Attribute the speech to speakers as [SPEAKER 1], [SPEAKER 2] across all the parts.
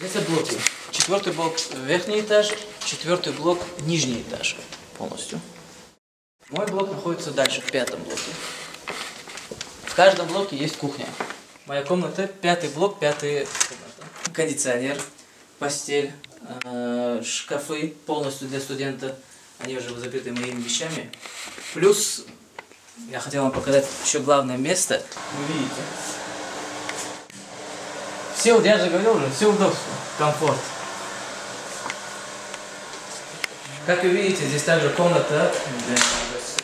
[SPEAKER 1] Это блоки. Четвертый блок верхний этаж, четвертый блок нижний этаж полностью. Мой блок находится дальше, в пятом блоке. В каждом блоке есть кухня. Моя комната, пятый блок, пятая комната. Кондиционер, постель, шкафы полностью для студента. Они уже забиты моими вещами. Плюс я хотел вам показать еще главное место. Вы видите. Все, я же говорил уже, все удобство, комфорт. Как вы видите, здесь также комната,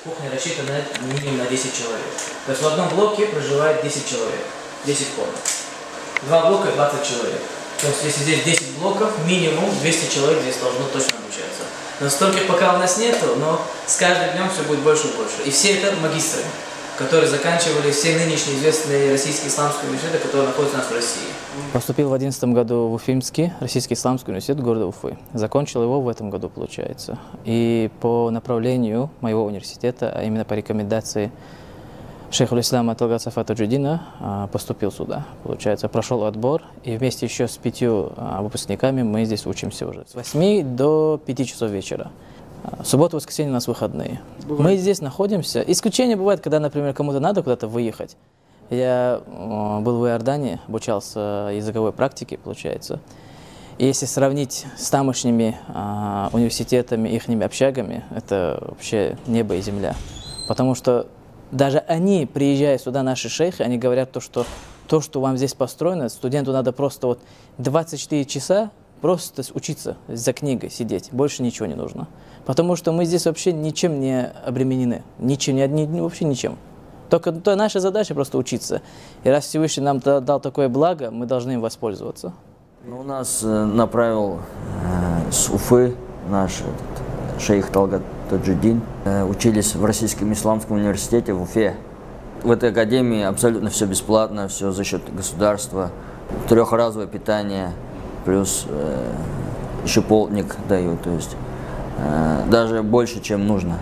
[SPEAKER 1] кухня рассчитана минимум на 10 человек. То есть в одном блоке проживает 10 человек, 10 комнат. Два блока 20 человек. То есть если здесь 10 блоков, минимум 200 человек здесь должно точно обучаться. Но столько пока у нас нету, но с каждым днем все будет больше и больше. И все это магистры, которые заканчивали все нынешние известные российские исламские университеты, которые находятся у нас в России. Поступил в 2011 году в Уфимский российский исламский университет города Уфы. Закончил его в этом году, получается. И по направлению моего университета, а именно по рекомендации шейха ислама Талгата Сафа Таджуддина, поступил сюда. Получается, прошел отбор, и вместе еще с 5 выпускниками мы здесь учимся уже. С 8 до 5 часов вечера. Суббота, воскресенье у нас выходные. Бывает. Мы здесь находимся. Исключение бывает, когда, например, кому-то надо куда-то выехать. Я был в Иордании, обучался языковой практике, получается. И если сравнить с тамошними университетами, ихними общагами, это вообще небо и земля. Потому что даже они, приезжая сюда, наши шейхи, они говорят то, что вам здесь построено, студенту надо просто вот 24 часа просто учиться, за книгой сидеть, больше ничего не нужно. Потому что мы здесь вообще ничем не обременены, ничем, вообще ничем. Только то наша задача просто учиться. И раз Всевышний нам дал такое благо, мы должны им воспользоваться.
[SPEAKER 2] Ну, у нас направил с Уфы наш шейх Талгат Таджуддин. Учились в Российском исламском университете в Уфе. В этой академии абсолютно все бесплатно, все за счет государства. Трехразовое питание, плюс еще полдник дают, то есть даже больше, чем нужно.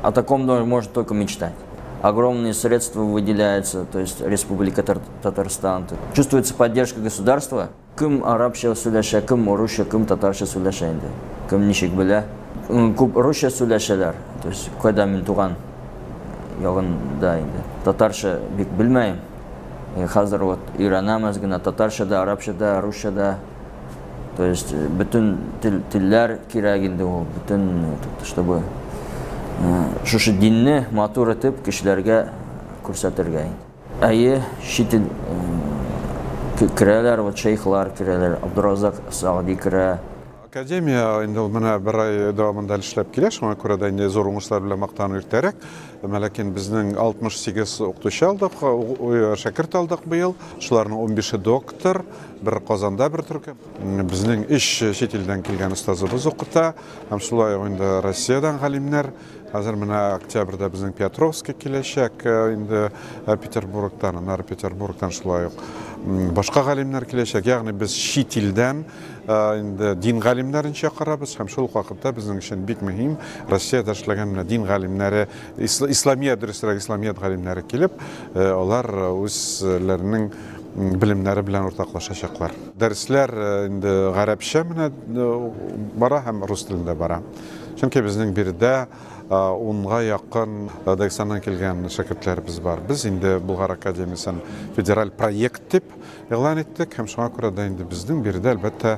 [SPEAKER 2] О таком можно только мечтать. Огромные средства выделяются, то есть Республика Татарстан. Чувствуется поддержка государства. Кем арабча сөйләшә, кем русча, кем татарча сөйләшә инде. Кем ничек белә. Күп русча сөйләшәләр. То есть кайда мин туган ягында инде. Татарча бик белмәйм. Хәзер вот өйрәнәм әз генә татарча да, арабча да, русча да. То есть бөтен телләр кирәк инде ул, бөтен, чтобы шушы динне матур итеп кешеләргә күрсәтергә инде. Әйе, чит ил керәләр, вот шейхлар керәләр, Абдуразак Сагди керә.
[SPEAKER 3] Академия инде ул менә бер ай дәвамында эшләп килә, шуңа күрә дә инде зур уңышлар белән мактану иртәрәк. Ләкин безнең 68 укытучы алдык, шәкерт алдык быел. Шуларның 15-е доктор, бер Казанда бер төркем. Безнең 3 чит илдән килгән остазыбыз укыта, һәм шулай ук инде Россиядән галимнәр. Хәзер менә октябрьдә безнең Петровский киләчәк, инде Петербургтан, аннары Петербургтан шулай ук башка галимнәр киләчәк. Ягъни без чит илдән инде дин галимнәрен чакырабыз, һәм шул ук вакытта безнең өчен бик мөһим Россиядә эшләгән менә дин галимнәре, исламия, дөресрәк, исламият галимнәре килеп, алар үзләренең белемнәре белән уртаклашачаклар. Дәресләр инде гарәпчә менә бара һәм рус телендә бара. Чөнки безнең биредә 10-га якын Дагестаннан килгән шәкертләребез бар. Без инде Болгар академиясен федераль проект дип игълан иттек, һәм шуңа күрә дә инде безнең биредә әлбәттә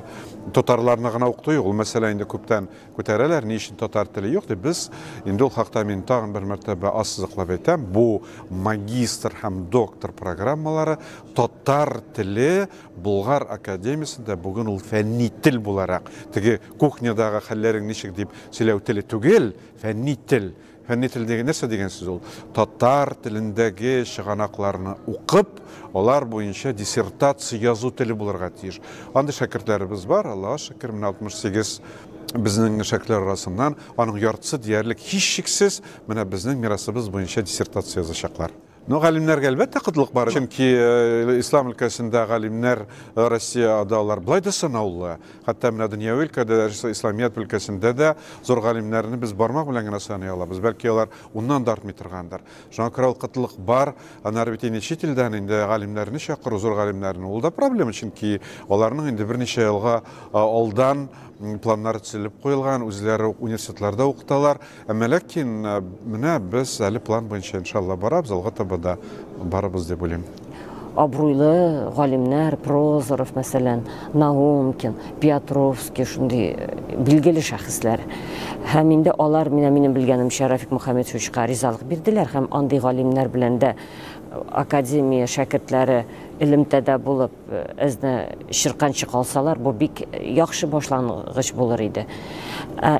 [SPEAKER 3] татарларны гына укыту юк. Ул мәсьәлә инде күптән күтәрәләр, ни өчен татар теле юк дип. Без инде ул хакта мин тагын бер мәртәбә ассызыклап әйтәм, бу магистр һәм доктор программалары татар теле Болгар академиясендә бүген ул фәнни тел буларак, теге кухнядагы хәлләрең ничек дип сөйләү теле түгел, фәнни тел. Фәнни тел дигән нәрсә дигән сүз ул? Татар телендәге чыганакларны укып, алар буенча диссертация язу теле булырга тиеш. Андый шәкертләребез бар, Аллаһ шөкер, менә 68 безнең шәкертләр арасыннан аның яртысы диярлек һичшиксез менә безнең мирасыбыз буенча диссертация язачаклар. Ну, галимнәргә әлбәттә кытлык бар, чөнки ислам өлкәсендә галимнәр Россиядә алар болай да санаулы. Хәтта менә дөньяви өлкәдә дә, исламият өлкәсендә дә зур галимнәрне без бармак белән генә саный алабыз. Бәлки алар уннан да артмый торгандыр. Шуңа күрә ул кытлык бар. Аннары бит инде чит илдән инде галимнәрне чакыру, зур галимнәрне, ул да проблема, чөнки аларның инде берничә елга алдан планнары төзелеп куелган, үзләре университетларда укыталар. Әмма ләкин менә без әле план буенча иншалла барабыз, алга таба да барабыз дип уйлыйм.
[SPEAKER 4] Абруйлы галимнәр, Прозоров, мәсәлән, Наумкин, Петровский, шундый билгеле шәхесләр. Һәм инде алар, менә минем белгәнемчә, Рафик Мухаметшевичка ризалык бирделәр һәм андый галимнәр белән дә академия шәкертләре элемтәдә булып, әзне чирканчык алсалар, бу бик яхшы башлангыч булыр иде.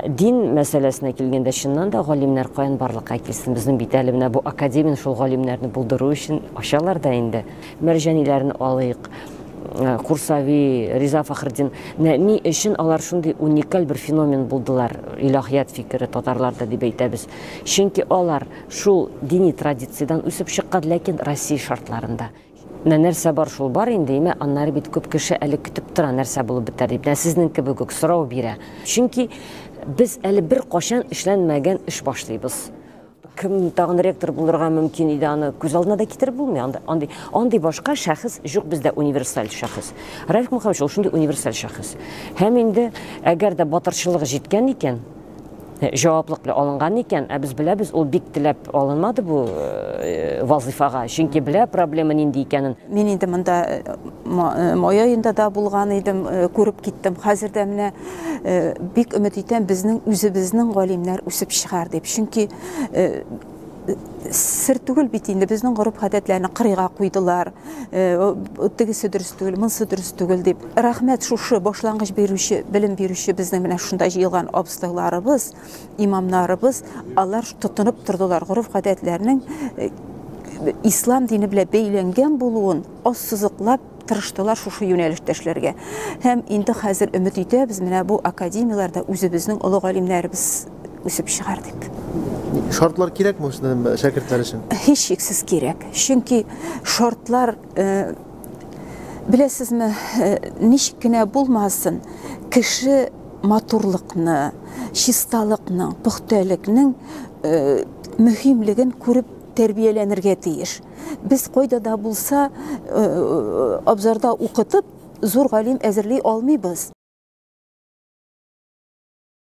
[SPEAKER 4] Дин мәсьәләсенә килгәндә, чыннан да галимнәр каян барлыкка килсен? Безнең бит әле менә бу академияне шул галимнәрне булдыру өчен ачалар да инде. Мәрҗаниләрне алыйк, Курсави, Риза Фахретдин. Ни өчен алар шундый уникаль бер феномен булдылар, илаһият фикере татарларда дип әйтәбез? Чөнки алар шул дини традициядән үсеп чыккан, ләкин Россия шартларында. Менә нәрсә бар, шул бар инде, име, аннары бит күп кеше әле көтеп тора, нәрсә булып бетәр дип. Менә сезнең кебек үк сорау бирә. Чөнки без әле бер кашан эшләнмәгән эш башлыйбыз. Кем тагын ректор булырга мөмкин иде, аны күз алдына да китереп булмый. Андый башка шәхес юк бездә, универсаль шәхес. Рафик Мухаммедович ул шундый универсаль шәхес. Һәм инде әгәр дә батырчылыгы җиткән икән, җаваплык белән алынган икән, ә без беләбез, ул бик теләп алынмады бу вазифага, чөнки белә проблема нинди икәнен.
[SPEAKER 5] Мин инде монда май аенда да булган идем, күреп киттем. Хәзер дә менә бик өмет итәм, безнең үзебезнең галимнәр үсеп чыгар дип. Чөнки сер түгел бит инде, безнең гореф-гадәтләрне кырыйга куйдылар. Тегесе дөрес түгел, монысы дөрес түгел дип. Рәхмәт шушы башлангыч бирүче, белем бирүче безнең менә шунда җыелган абыстайларыбыз, имамнарыбыз, алар тотынып тордылар гореф-гадәтләрнең ислам дине белән бәйләнгән булуын ассызыклап тырыштылар шушы юнәлештә эшләргә. Һәм инде хәзер өмет итәбез, менә бу академияләрдә үзебезнең олы галимнәребез үсеп чыгар дип.
[SPEAKER 6] Шартлар кирәкме шәкертләр өчен?
[SPEAKER 5] Һичшиксез кирәк. Чөнки шартлар, беләсезме, ничек кенә булмасын, кеше матурлыкны, чисталыкның, пөхтәлекнең мөһимлеген күреп тәрбияләнергә тиеш. Без кайда да булса абзарда укытып, зур галим әзерли алмыйбыз.